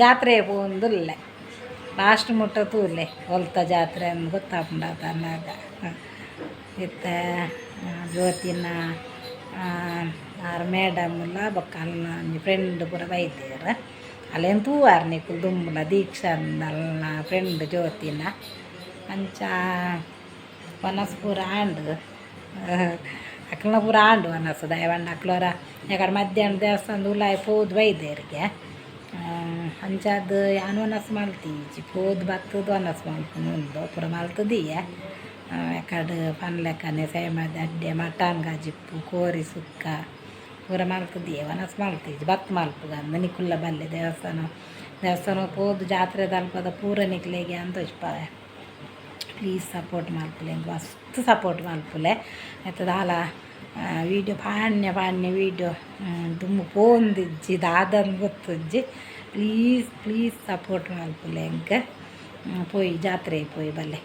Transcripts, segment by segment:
ಜಾತ್ರೆ ಪೋವೊಂದುಲ್ಲೆ. ಲಾಸ್ಟ್ ಮುಟ್ಟ ತೂಲೆ, ಒಲ್ತ ಜಾತ್ರೆ ಅಂದ್ ಗೊತ್ತಾಪುಂಡು ಆತಾನಗ. ಇತ್ತೆ ಜ್ಯೋತಿನ ಆರ್ ಮೇಡಮ್ಲ ಬೊಕ್ಕ ಅಲ್ನ ಒಂಜಿ ಫ್ರೆಂಡ್ ಪೂರ ಬೈದೆರ್. ಅಲೆನ್ ತೂವಾರ್ ನಿಕುಲು ದುಂಬುಲ, ದೀಕ್ಷಾ ಅಲ್ನ ಫ್ರೆಂಡ್ ಜ್ಯೋತಿನ. ಅಂಚ ವನಸ್ ಪೂರ ಆಂಡ್, ಅಕ್ಲ್ನ ಪೂರ ಆಂಡ್ ವನಸ್. ದಾಯೆ ಪಂಡ ಅಕ್ಲೊರ ಯಾಕಡೆ ಮಧ್ಯಾಹ್ನ ದೇವಸ್ಥಾನದ ಉಲಾಯಿ ಪೋದು ಬೈದೆರ್ಗೆ. ಅಂಚಾದ್ ಯಾನ್ ವನಸ್ ಮಲ್ತೀಜಿ, ಪೋದು ಬತ್ತುದು ವನಸ್ ಮಲ್ಪುನು ಉಂದು ಪೂರ ಮಲ್ತುದಿಯೆ. ಎಕಡ್ ಪನ್ಲೆಕ್ಕನೆ ಸೇಮದ ಅಡ್ಡೆ, ಮಟನ್ ಕಜಿಪ್ಪು, ಕೋರಿ ಸುಕ್ಕ ಪೂರ ಮಲ್ತುದಿಯೆ. ವನಸ್ ಮಲ್ತೀಜಿ, ಬತ್ತ್ ಮಲ್ಪುಗಂದು. ನಿಕುಲ್ಲ ಬಲ್ಲೆ ದೇವಸ್ಥಾನ ದೇವಸ್ಥಾನ ಪೋದು ಜಾತ್ರೆ ದಲ್ಪದ ಪೂರ ನಿಕ್ಲೆಗ್ ಯಾನ್ ತೋಜಿಪಾವೆ. ಪ್ಲೀಸ್ ಸಪೋರ್ಟ್ ಮಲ್ಪುಲೆ, ಎಂಕ್ ಮಸ್ತ್ ಸಪೋರ್ಟ್ ಮಲ್ಪುಲೆ. ಇತ್ತೆ ದಾಲ ವೀಡಿಯೋ ಪಾಡ್ನೆ ಪಾಡ್ನೆ ವೀಡಿಯೋ ದುಂಬು ಪೋವೊಂದಿಜ್ಜಿ, ದಾದಂದ್ ಗೊತ್ತುಜ್ಜಿ. ಪ್ಲೀಸ್ ಪ್ಲೀಸ್ ಸಪೋರ್ಟ್ ಮಲ್ಪುಲೆ ಎಂಕ್. ಪೋಯಿ ಜಾತ್ರೆ ಪೋಯಿ ಬಲ್ಲೆ.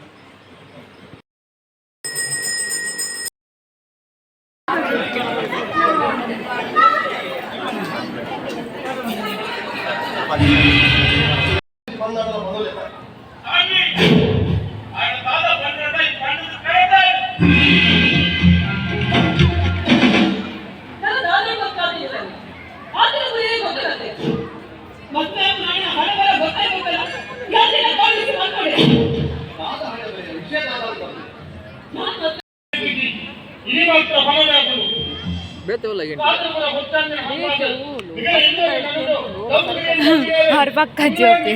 ಅವ್ರ ಪಕ್ಕ ಜ್ಯೋತಿ.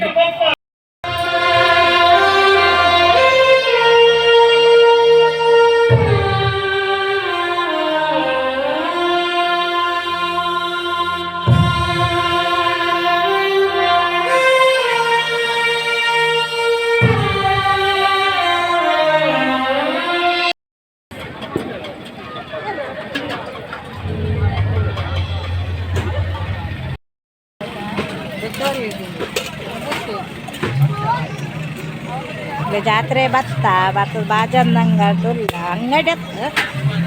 ಜಾತ್ರೆ ಬತ್ತ ಬತ್ತದ ಬಾಜನ ಅಂಗಡಿ ಉಲ್ಲ, ಅಂಗಡಿ ಅತ್ತು,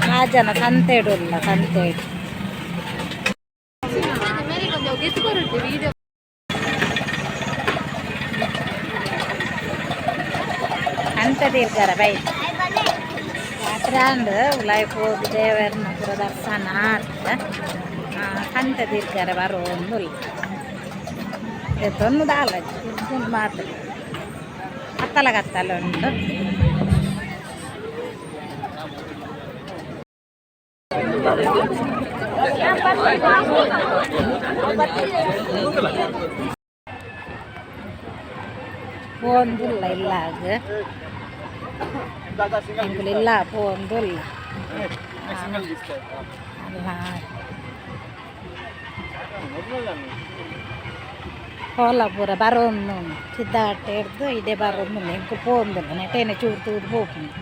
ಬಾಜನ ಸಂತೆಡ್ ಉಲ್ಲ, ಸಂತೆಡ್. ಸಂತೆ ತೀರ್ಗಾರ ಬೈ. ಜಾತ್ರೆ ಆಂಡ್, ಉಲಾಯಿ ಪೋದು ದೇವೆರ್ನ ಪೂರ ದರ್ಶನ ಆತ್. ಸಂತೆ ತಿರ್ಗಾರ ಬರೋಂದುಲ್ಲ. ಎತ್ತೊಂದು ದಾಲ ಮಾತ್ರ ಕತ್ತಲ ಕತ್ತಲ ಉಂಟು. ಪೋಂದುಲ್ಲ ಇಲ್ಲಾಗ, ಎಂಕುಲು ಪೋಂದುಲ್ಲ ಅಲ್ಲ. ಹೋಲ ಪೂರ ಬರೋಂದು ಸಿದ್ಧಾಟ ಹಿಡ್ದು ಇದೇ ಬರೋಂದುಲ್ಲ. ಎಂಕುಲು ಪೋಂದುಲ್ಲ, ನೆಟೇನೆ ಚೂರು ತೂದು ಪೋಪುಂಡು.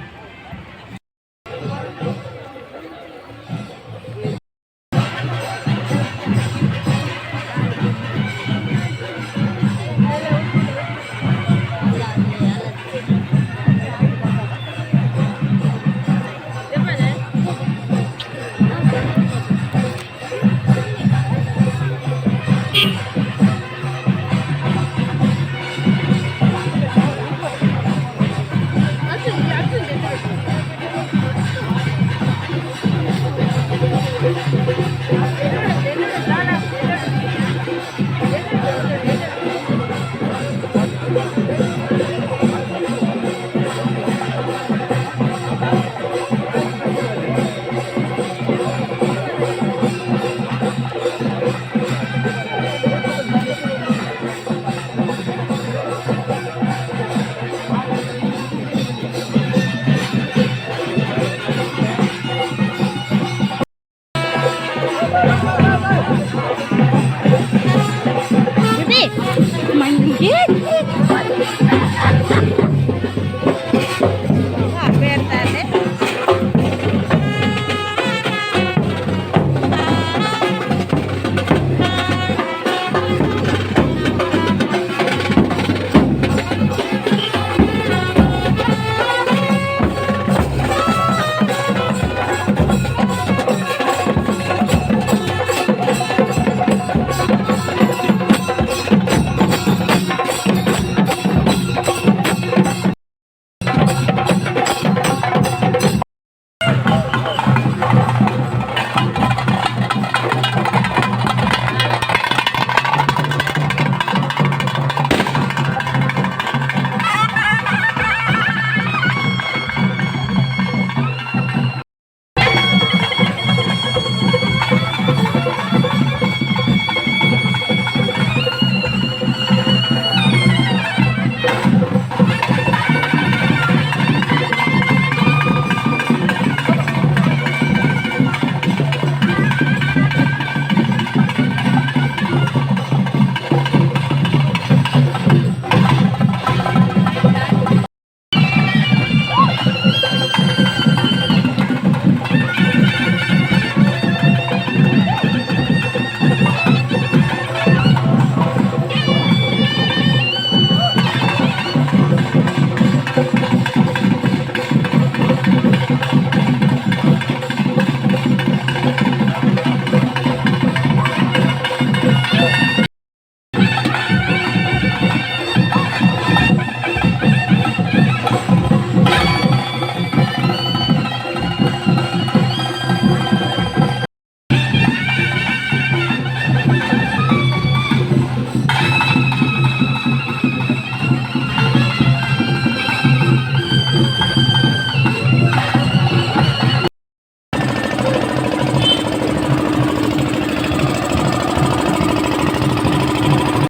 Manggit.